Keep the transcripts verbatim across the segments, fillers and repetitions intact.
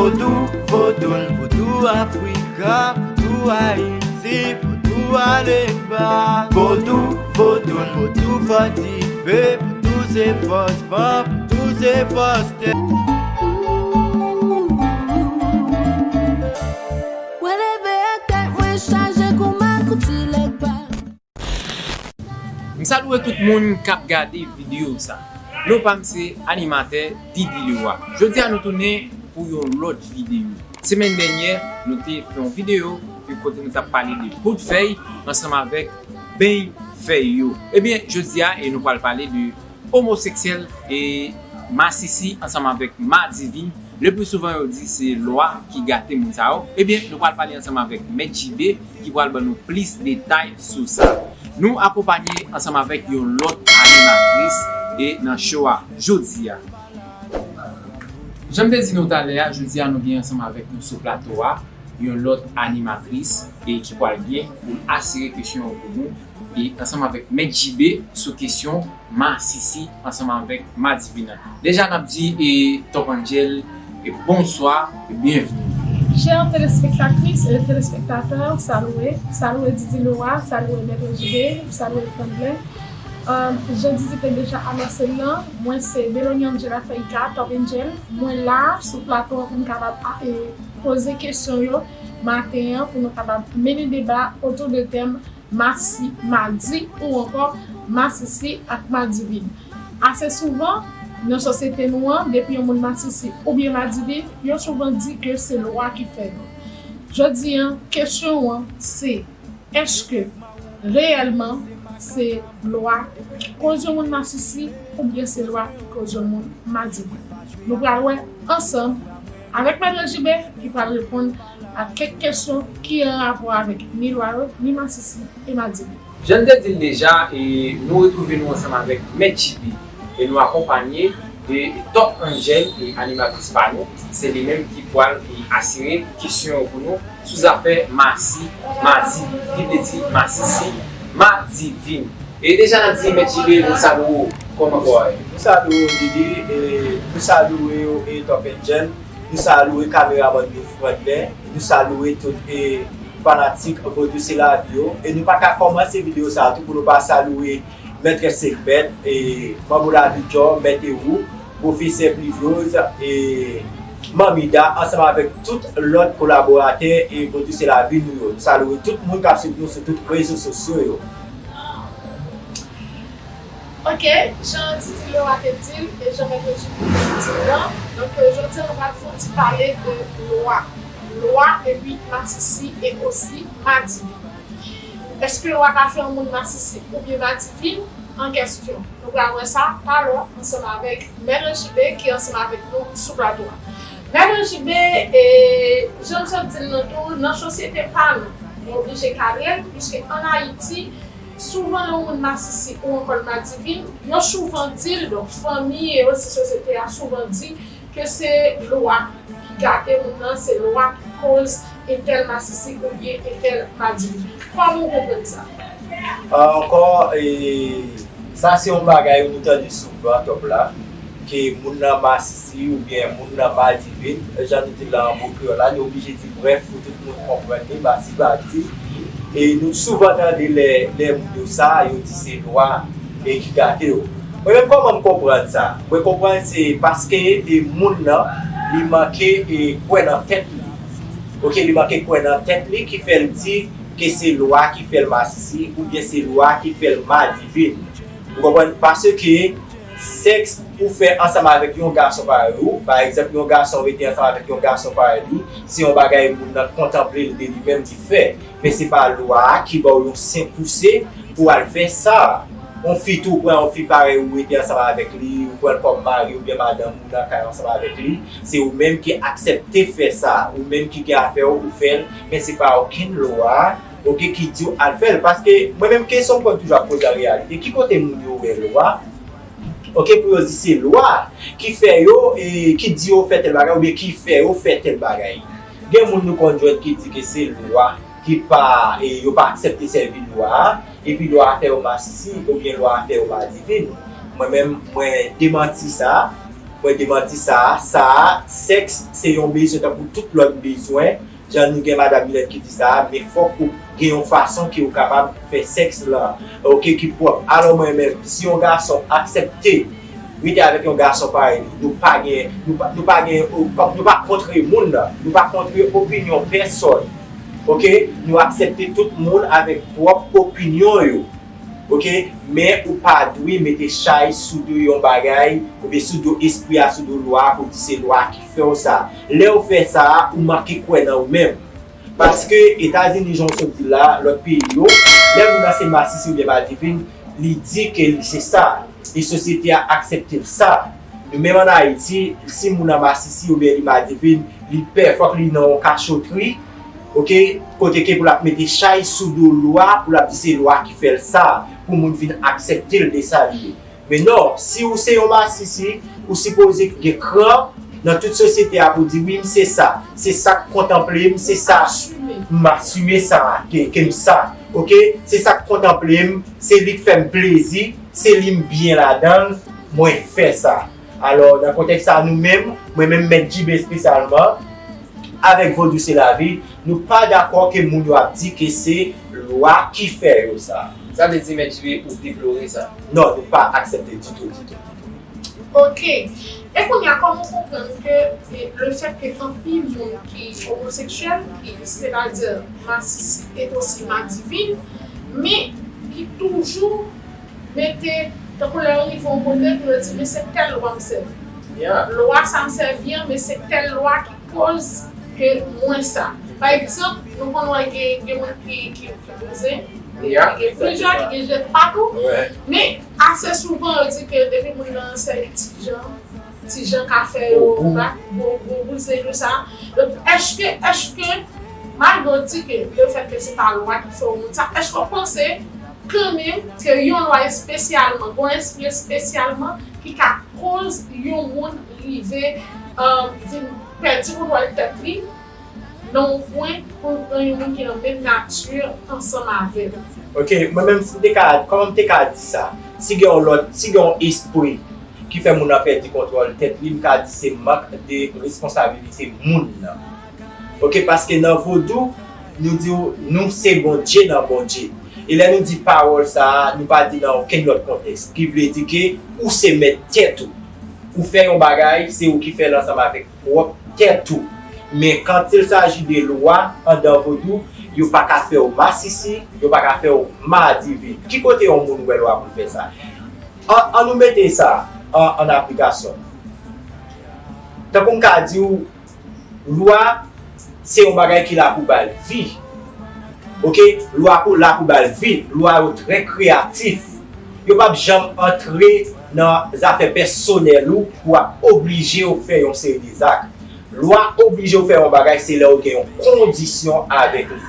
Vodou, vodou, vodou Afrika, vodou Ayiti, vodou Alemba. Vodou, vodou, vodou fòtifye, vodou se fòs van, vodou se fòs tè. Mwen leve ak tèt mwen chaje kouman kouti lèk pa. M salye tout moun k ap gade videyo sa. Non pa m se animatè Didi Leroy. Jodi a nou tounen pou yon lòt videyo. Semèn dènyè, nou te fè yon videyo kote nou t ap pale de poud fèy ansanm avèk beny fèy yo. Ebyen, jodi a e nou pral pale de omoseksyèl e masisi ansanm avèk madivin. Le pli souvan yo di se lwa ki gate moun sa yo. Ebyen, nou pral pale ansanm avèk Mèt Jibe ki pral ban nou plis detay sou sa. Nou akonpanye ansanm avèk yon lòt animatris e nan show a jodi a. Jan m te di nou talè a, jodi a nou gen ansanm avèk nou sou plato a yon lòt animatris e ki pral gen pou l asire kesyon yo pou nou e ansanm avèk Mèt Jibe sou kesyon masisi ansanm avèk madivin an. Deja n ap di e Top Angel e bonswa e byenvni. Chè telespektatris e telespektatè, salué, salué Didi Leroy, salué Mèt Jibe, salué Franklin. Jan Didi te deja anonse l lan, mwen se Belonie Angela Feyka, Top Angel. Mwen la sou plato an pou m kapab poze kesyon yo maten an, pou nou kapab mennen deba otou de tèm masi, madi ou ankò masisi ak madivin. Ase souvan, nan sosyete nou an, depi yon moun masisi oubyen madivin, yo souvan di ke se lwa ki fè nou. Jodi an, kesyon an se, èske reyèlman se lwa ki koz yon moun masisi oubyen se lwa ki koz yon moun madivin? Nou pral wè ansanm avèk Mèt Jibe ki pral reponn a kèk kesyon ki an rapò avèk ni lwa yo, ni masisi e madivin. Jan n te di l deja, e nou retwouve nou ansanm avèk Mèt Jibe e nou akonpanye de Top Angel e animatris pa nou. Se li menm ki pral e asire kesyon yo pou nou sou zafè masi, madi, ki vle di masisi, madivin. E deja n ap di Mèt Jibe, nou salye w, kòman kò a ye? Nou salye w Didi, e nou salye w e Top Angel, nou salye kameramann nou Franklin, nou salye tout e fanatik Vodou se lavi yo. E nou pa ka kòmanse videyo sa a tou pou nou pa salye Mètrès Sekbèt, e Manbo Lavi Djò, Mèt Ewou, Pwofesè Plivyòz, e Manmi Da, ansanm avèk tout lòt kolaboratè e Vodou se lavi nou yo. Nou salye tout moun k ap swiv nou sou tout rezo sosyo yo. Ok, jan Didi Leroy te di l e jan Mèt Jibe te di l lan, donk jodi a nou pral fè yon ti pale de lwa. Lwa epi masisi e osi madivin. Èske lwa ka fè yon moun masisi oubyen madivin? An kèsyon. Nou pral wè sa talè ansanm avèk Mèt Jibe ki ansanm avèk nou sou plato a. Mèt Jibe, e jan m sot di l lan tou, nan sosyete pa nou, mwen oblije kare l, piske ann Ayiti, souvan lè yon moun masisi ou ankò l madivin, yo souvan di l, donk fanmi e osi sosyete a souvan di ke se lwa ki gate moun nan, se lwa ki koz entèl masisi oubyen entèl madivin. Kòman w konprann sa? Ankò, e sa se yon bagay nou tande souvan, Top la, ke moun nan masisi oubyen moun nan madivin. Jan nou di l lan an mo kreyòl la, nou oblije di brèf pou tout moun konprann li, masi madi. E nou souvan tande lè, lè moun yo sa, yo di se lwa e ki gate yo. Mwen menm kòman m konprann sa? Mwen konprann se paske e moun nan li manke e kwè nan tèt li. Ok, li manke kwè nan tèt li ki fè l di ke se lwa ki fè l masisi oubyen se lwa ki fè l madivin. Ou konprann? Paske sèks ou fè ansanm avèk yon gason parèy ou, pa egzanp, yon gason rete ansanm avèk yon gason parèy li, se yon bagay moun nan kontanple l de li menm li fè. Men se pa lwa a ki ba w yon sen pouse pou w al fè sa. Yon fi tou pran yon fi parèy ou rete ansanm avèk li, ou pran l kòm mari oubyen madanm ou nan kay ansanm avèk li, se ou menm ki aksepte fè sa, ou menm ki gen afè w ou fè l, men se pa okenn lwa, ok, ki di w al fè l. Paske mwen menm kesyon m konn toujou ap poze an reyalite, ki kote moun yo wè lwa, ok, pou yo di se lwa ki fè yo, e ki di yo fè tèl bagay oubyen ki fè yo fè tèl bagay? Gen moun nou konn jwenn ki di ke se lwa ki pa, e yo pa aksepte sèvi lwa a, epi lwa a fè yo masisi oubyen lwa a fè yo madivin. Mwen menm, mwen demanti sa. Mwen demanti sa a. Sa a, sèks se yon bezwen tankou tout lòt bezwen. Jan nou gen madanm Milèt ki di sa a, men fòk ou gen yon fason ke ou kapab fè sèks lan, oke, ki pwòp. Alò mwen menm, si yon gason aksepte rete avèk yon gason parèy li, nou pa gen, nou pa, nou pa gen, nou pa kontre moun nan, nou pa kontre opinyon pèsòn, oke? Nou aksepte tout moun avèk pwòp opinyon yo. Oke, men ou pa dwe mete chay sou do yon bagay oubyen sou do espri a, sou do lwa a pou di se lwa a ki fè w sa. Lè w fè sa a, ou manke kwè nan ou menm. Paske Etazini, jan w sot di la, lòt peyi yo, lè moun nan se masisi oubyen madivin, li di ke li se sa. E sosyete a aksepte l sa. Nou menm ann Ayiti, si moun nan masisi oubyen li madivin, li pè, fòk li nan yon kachotri, oke, kote ke pou l ap mete chay sou do lwa, pou l ap di se lwa ki fè l sa, pou moun vin aksepte l de sa li ye. Men non, si ou se yon masisi, ou sipoze gen kran nan tout sosyete a pou di wi, m se sa, se sa k kontanple m, se sa, m asime sa, ke, ke m sa, oke, se sa k kontanple m, se li k fè m plezi, se li m byen ladan l, mwen fè sa. Alò, nan kontèks sa a, nou menm, mwen menm Mèt Jibe espesyalman, avèk Vodou se lavi, nou pa dakò ke moun yo ap di ke se lwa ki fè yo sa. Sa vle di, Mèt Jibe, ou deplore sa? Non, nou pa aksepte ditou, ditou. Ok. E kounye a, kòman w konprann ke e, le fèt ke anpil moun ki omoseksyèl, ki sètadi masisi, e osi madivin, men ki toujou mete, tankou lè yo rive yon kote pou yo di men se tèl lwa m sèvi. Lwa sa m sèvi an, men se tèl lwa ki koz ke mwen sa. Pa egzanp, nou konn wè gen, gen moun ki, ki, ki bouzen, gen frijè, ki gen jèt patou. Men ase souvan yo di ke depi moun nan sèvi ti jan, ti jan ka fè yo gwo bouzen yo sa. Donk èske, èske malgre w di ke le fèt ke se pa lwa ki fè w moun sa, èske w panse kanmenm ke yon lwa espesyalman, gon espri espesyalman ki ka koz yon moun rive vin pèdi kontwòl tèt li nan yon pwen pou l pran yon moun ki nan menm nati ansanm avè l? Ok, mwen menm si m te ka, kòman m te ka di sa? Si gen yon lòt, si gen yon espri ki fè moun nan pèdi kontwòl tèt li, m ka di se mank de responsabilite moun nan. Ok, paske nan vodou, nou di w, nou se Bondye nan Bondye. E lè nou di pawòl sa a, nou pa di nan okenn lòt kontèks. Ki vle di ke ou se mèt tèt ou. Ou fè yon bagay, se ou ki fè l ansanm avèk pwòp tèt ou. Men quand il s'agit de lwa anndan vodou, yo pa ka fè w masisi, yo pa ka fè w madivin. Ki kote yon moun wè lwa pou l fè sa? An, an nou mete sa an, an aplikasyon. Tankou m ka di w, lwa se yon bagay ki la pou ba l vi. Ok, lwa pou la pou ba l vi, lwa yo trè kreyatif. Yo p ap janm antre nan zafè pèsonèl ou pou ap oblije w fè yon seri de zak. Lwa oblije w fè yon bagay se lè w gen yon kondisyon avèk li.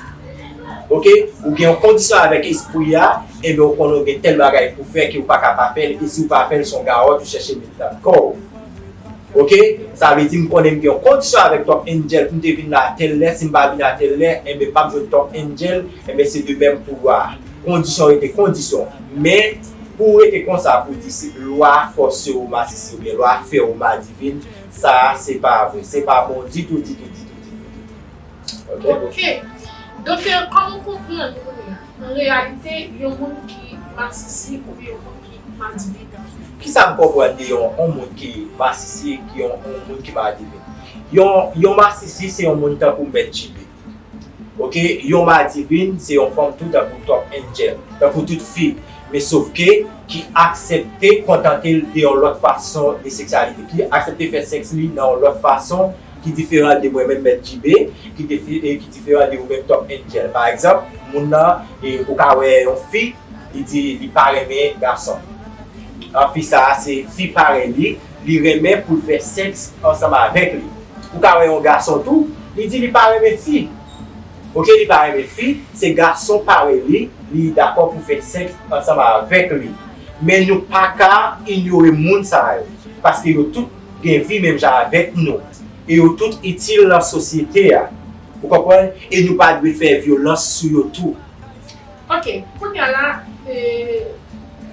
Ok, ou gen yon kondisyon avèk espri a, enben ou konnen w gen tèl bagay pou fè ke ou pa ka pa fè l, e si w pa fè l se yon gawòt ou chèche met nan kò w. Ok, sa vle di m konnen m gen yon kondisyon avèk Top Angel pou m te vin la tèl lè, si m pa vin a tèl lè, enben m p ap jwenn Top Angel, enben se de menm pou lwa. Kondisyon rete kondisyon. Men, pou w rete konsa pou w di se lwa fòse w masisi oubyen lwa fè w madivin, sa a se pa vre. Se pa bon ditou, ditou, ditou, ditou, ditou. Ok? Ok. Donk, kòman w konprann kounye a, an reyalite, yon moun ki masisi oubyen yon moun ki madivin? Kisa m konprann de yon, yon moun ki masisi, ki yon, yon moun ki madivin? Yon, yon masisi se yon moun tankou Mèt Jibe. Ok, yon madivin se yon fanm tou tankou Top Angel, tankou tout fi, men sof ke ki aksepte kontante l de yon lòt fason de seksyalite, ki aksepte fè sèks li nan yon lòt fason ki diferan de mwen menm Mèt Jibe, ki, ki diferan de ou menm Top Angel. Pa egzanp, moun nan, e, ou ka wè yon fi, li di li pa renmen gason. An fi sa a se fi parèy li, li renmen pou l fè sèks ansanm avèk li. Ou ka wè yon gason tou, li di li pa renmen fi. Ok, li pa renmen fi, se gason parèy li, li dakò pou fè sèks ansanm avèk li. Men nou pa ka inyore moun sa yo, paske yo tout gen vi menm jan avèk nou. E yo tout itil nan sosyete a. Ou konprann? E nou pa dwe fè vyolans sou yo tou. Ok, kounye a la, e,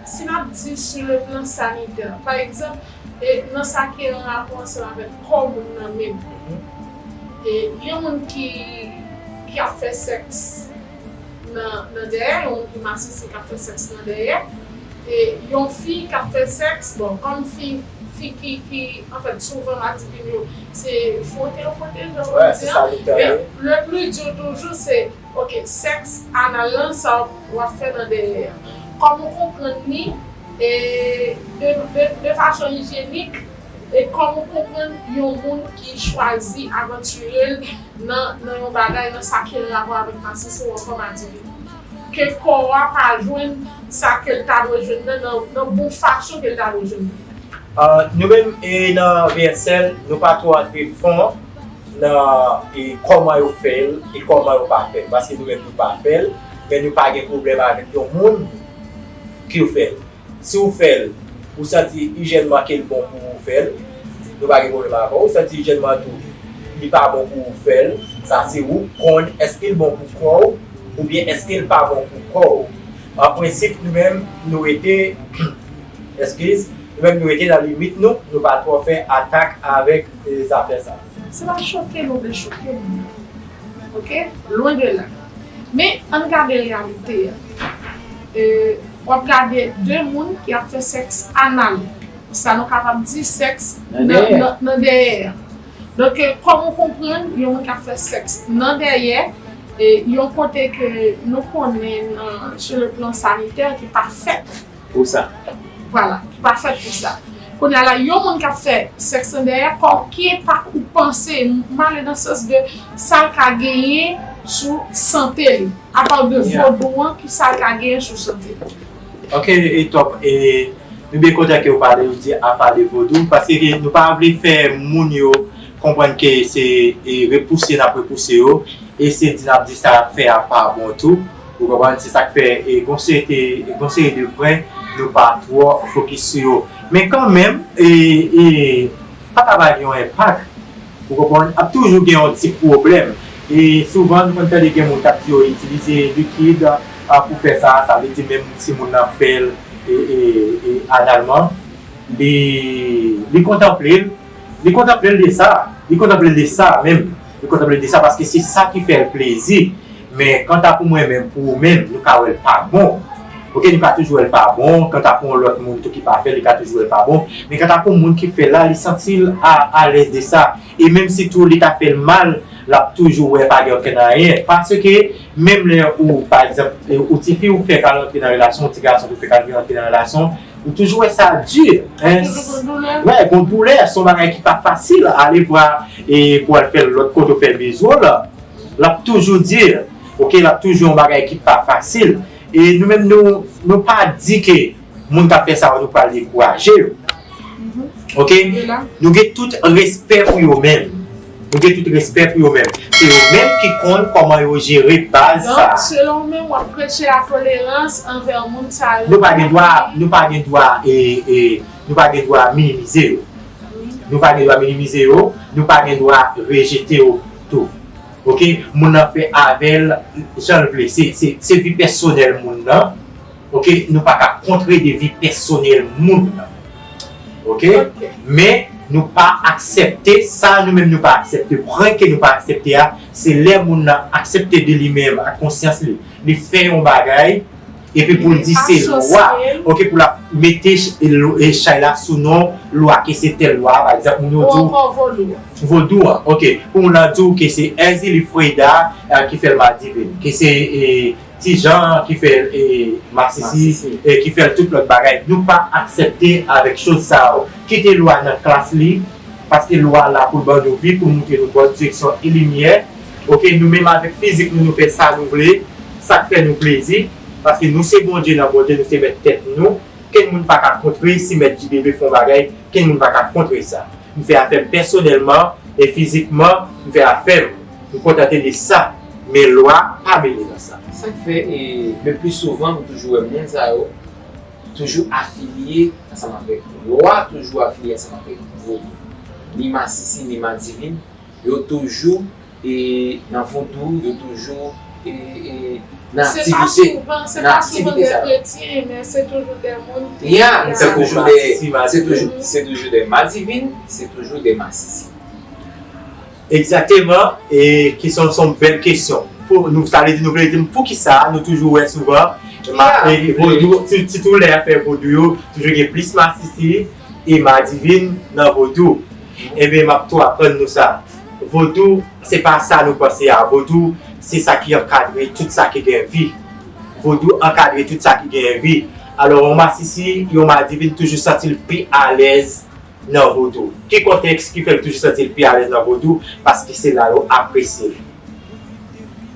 Si n ap di sou le plan sanitè, pa egzanp, e nan sa ki an rapò ansanm avèk kò moun nan menm, e yon moun ki, ki ap fè sèks nan, nan dèyè, yon moun ki masisi k ap fè sèks nan dèyè, e yon fi k ap fè sèks, bon, kòm fi, fi ki, ki, anfèt, souvan madivin yo, se fwote yo fwote, jan w di an. Men, le pli di toujou, se, ok, sèks anal lan, sa w ap fè nan dèyè a. Kòm ou konprann li, e de, de, de fason ijyenik, e kòm ou konprann yon moun ki chwazi avantire l nan, nan yon bagay, nan sa ki an rapò avèk masisi ou ankò madivin. Ke kò a pa jwenn sa ke l ta dwe jwenn nan, nan, nan bon fason ke l ta dwe jwenn nan. Ah, nou menm, e nan V S L, nou pa twò antre fon nan e kòman yo fè l e kòman yo pa fè l. Paske nou menm nou pa fè l, men nou pa gen pwoblèm avèk yon moun ki fè l. Si w fè l, ou santi ijyènman ke l bon pou ou fè l, nou pa gen pwoblèm avè w. Ou santi ijyènman tou, li pa bon pou ou fè l, sa se ou k konn èske l bon pou kò w oubyen èske l pa bon pou kò w. An prensip, nou menm, nou rete, eskiz, nou menm nou rete nan limit nou, nou pa twò fè atak avèk e, zafè sa. Se pa choke nou vle choke moun nan. Ok? Lwen de la. Men, ann gade reyalite a. E, w ap gade de moun ki ap fè sèks anal. Sa nou kapab di sèks nan, nan, nan dèyè a. Donk, e, kòm ou konprann, yon moun k ap fè sèks nan dèyè, e, yon kote ke nou konnen nan, sou le plan sanitè ki pa fèt pou sa. Vwala, ki pa fèt pou sa. Kounye a la, yon moun k ap fè sèks nan dèyè, kò, ki enpak ou panse, m ale nan sans de sa l ka genyen sou sante li? Apa de vodou an, ki sa l ka genyen sou sante li? Ok, e top. E, nou byen kontan ke w pale, ou di apa de vodou, paske ke nou pa vle fè moun yo konprann ke se e, repouse n ap repouse yo, e se di n ap di sa y ap fè a pa bon tou. Ou konprann? Se sa k fè e, gon seri de, gon seri de pwen nou pa twò fokis sou yo. Men kanmenm, e, e, pa ka pa gen yon enpak. Ou konprann? Ap toujou gen yon ti pwoblèm. E souvan, nou konn tande gen moun k ap di yo itilize likid a, pou fè sa, sa vle di menm si moun nan fè l e, e, e, analman, li, li kontanple l, li kontanple l de sa, li kontanple l de sa menm, li kontanple l de sa paske se sa ki fè l plezi. Men kanta pou mwen menm, pou ou menm, nou ka wè l pa bon. Ok, nou ka toujou wè l pa bon, kanta pou yon lòt moun tou ki pa fè l, li ka toujou wè l pa bon. Men kanta pou moun ki fè l la, li santi l a, alèz de sa. E menm si tou li ta fè l mal, l ap toujou wè pa gen okenn anyen. Paske menm lè ou, pa egzanp, ou tifi ou fèk al antre nan relasyon, ou ti gason ou fèk al antre nan relasyon, ou toujou wè sa di. Wè, gon doulè, se yon bagay ki pa fasil. Ale vwa e pou al fè l lòt kote ou fè bezwen w la. L ap toujou di, ok, l ap toujou yon bagay ki pa fasil. E nou menm nou, nou pa di ke moun k ap fè sa yo, nou pral dekouraje yo. Ok? Nou gen tout respè pou yo menm. Nou gen tout respè pou yo menm. Se yo menm ki konn kòman yo jere baz sa. Donk, selon w menm, w ap preche latolerans anvè moun sa yo. Nou pa gen dwa, nou pa gen dwa, e, e, nou pa gen dwa minimize yo. Nou pa gen dwa minimize yo, nou pa gen dwa rejete yo tou. Ok? Moun nan fè avè l jan l vle. Se, se, se vi pèsonèl moun nan. Ok? Nou pa ka kontre de vi pèsonèl moun nan. Ok? Men, nou pa aksepte, sa nou menm nou pa aksepte. Pwen ke nou pa aksepte a, se lè moun nan aksepte de li menm, ak konsyans li, li fè yon bagay, epi pou l di se lwa, ok, pou l ap mete chay la sou non lwa, ke se tèl lwa, pa egzanp, moun yo di w vodou an, ok, pou moun nan di w ke se Èzili Freda ki fè l madivin, ke se e, Ti Jan ki fè l e, masisi, e, ki fè l tout lòt bagay. Nou pa aksepte avèk choz sa yo. Kite lwa nan klas li, paske lwa la pou l ban nou vi, pou l moutre nou bòn direksyon e limyè. Ok, nou menm avèk fizik nou, nou fè sa nou vle, sa k fè nou plezi, paske nou se Bondye nan Bondye, nou se mèt tèt nou. Kenn moun pa ka kontre si mèt G B B fè yon bagay, kenn moun pa ka kontre sa. M fè afè m pèsonèlman e fizikman, m fè afè m. M kontante de sa. Men lwa pa mele nan sa. Sa k fè e, le pli souvan, nou toujou wè moun sa yo toujou afilye ansanm avèk lwa, toujou afilye ansanm avèk vodou. Ni masisi, ni madivin, yo toujou e nan vodou, yo toujou e, e, nan aktivite, nan aktivite sa yo. Se pa souvan, se pa souvan de kretyen, men se toujou de moun ki... Yeah, se toujou de, se toujou, se toujou de madivin, se toujou de masisi. Egzakteman, e kesyon se yon bèl kesyon. Pou nou, sa vle di, nou vle di m poukisa nou toujou wè souvan, ma, e, vodou, si, sitou lè afè vodou yo, toujou gen plis masisi e madivin nan vodou. Ebyen, m ap tou aprann nou sa. Vodou, se pa sa nou panse a. Vodou, se sa ki ankadre tout sa ki gen vi. Vodou ankadre tout sa ki gen vi. Alò, yon masisi, yon madivin toujou santi l pi alèz nan vodou. Ki kontèks ki fè l toujou santi l pi alèz nan vodou? Paske se la yo apresye l.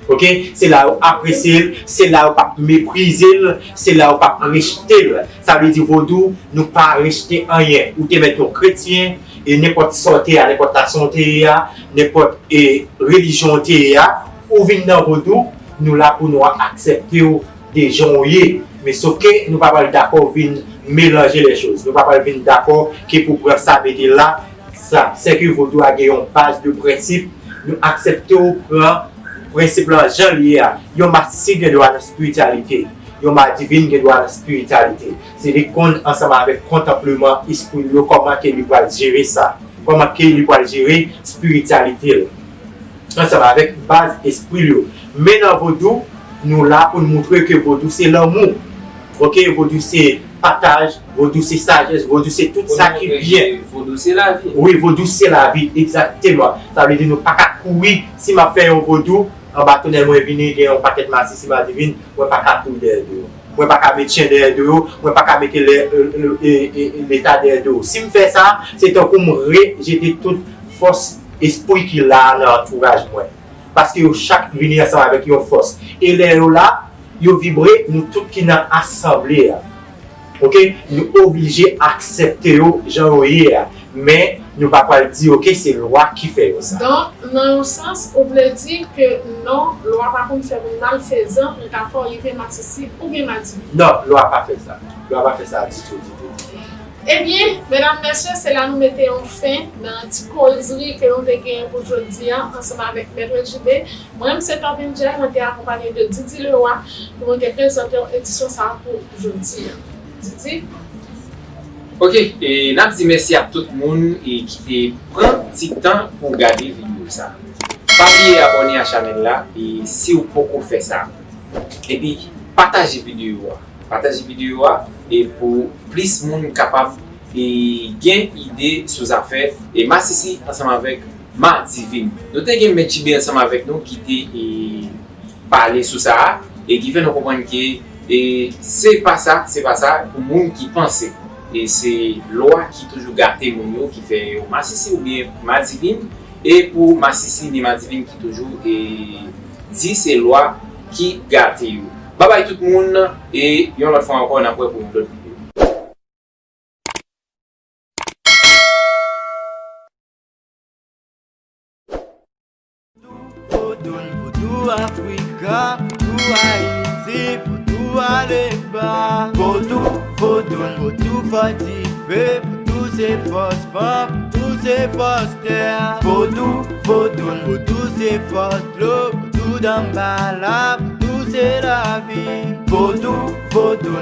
Oke? Se la yo apresye l, se la yo p ap meprize l, se la yo p ap rejte l. Sa vle di vodou, nou pa rejte anyen. Ou te mèt yon kretyen, e nenpòt sa w te ye a, nenpòt nasyon w te ye a, nenpòt, e, relijyon w te ye a, ou vin nan vodou, nou la pou nou aksepte w de jan w ye. Men sof ke nou pa pral dakò vin melanje lè choz. Nou pa pral vin dakò ke pou pran sa mete la, sa. Sèke vodou a gen yon baz de prensip. Nou aksepte w pran prensip lan jan l ye a. Yon masisi gen dwa nan espirityalite. Yon madivin gen dwa nan espirityalite. Se li konn ansanm avèk kontanpleman espri l yo kòman ke li pral jere sa. Kòman ke li pral jere espirityalite l ansanm avèk baz espri l yo. Men nan vodou, nou la pou n moutre ke vodou se lanmou. Oke, vodou se pataj, vodou se sajès, vodou se tout sa ki byen. Vodou se lavi. Wi, vodou se lavi, egzakteman. Sa vle di nou pa ka kouri. Si m ap fè yon vodou, anba tonèl mwen vini, gen yon pakèt masisi madivin, mwen pa ka kouri dèyè do yo. Mwen pa ka met chen dèyè do yo, mwen pa ka mete lè, e, e, e, e, leta dèyè do yo. Si m fè sa, se tankou m rejete tout fòs espri ki la nan antouraj mwen. Paske yo chak vini ansanm avèk yon fòs. E lè yo la, yo vibre, nou tout ki nan asanble a. Oke? Nou oblije aksepte yo jan yo ye a. Men, nou pa pral di, oke, se lwa ki fè yo sa. Donk, nan yon sans, ou vle di ke non, lwa pa konn fè moun malfezan, li ka fè w rive masisi oubyen madivin. Non, lwa pa fè sa. Lwa pa fè sa ditou, ditou. Ebyen, medam, mesye, se la nou mete yon fen nan ti kozri ke nou te genyen pou jodi a, ansanm avèk Mèt Rejibe. Mwen, m se Tòpin Jay, mwen te akonpaye de Didi Leroy pou mwen te prezante w edisyon sa a pou jodi a. Didi? Oke, e n ap di mèsi ak tout moun, e, ki te pran ti tan pou gade videyo sa. Pa bliye abòne a chanèl la, e si w poko fè sa. Epi, pataje videyo a. Pataje videyo a, e pou plis moun kapab, e, gen ide sou zafè, e, masisi ansanm avèk madivin. Nou te gen Mèt Jibe ansanm avèk nou ki te, e, pale sou sa a, e ki fè nou konprann ke, e, se pa sa, se pa sa pou moun ki panse, e, se lwa ki toujou gate moun yo, ki fè yo masisi oubyen madivin, e pou masisi ni madivin ki toujou, e, di se lwa ki gate yo. Babay tout moun, e yon lòt fwa ankò, n ap wè pou yon lòt videyo. Vodou, vodou Afrika, vodou Ayiti, vodou Alemba. Vodou, vodou, vodou fòtife, vodou se fòs van, vodou se fòs tè. Vodou, vodou, vodou se fòs dlo, vodou danbala, vodou se lavi. Vodou, vodou,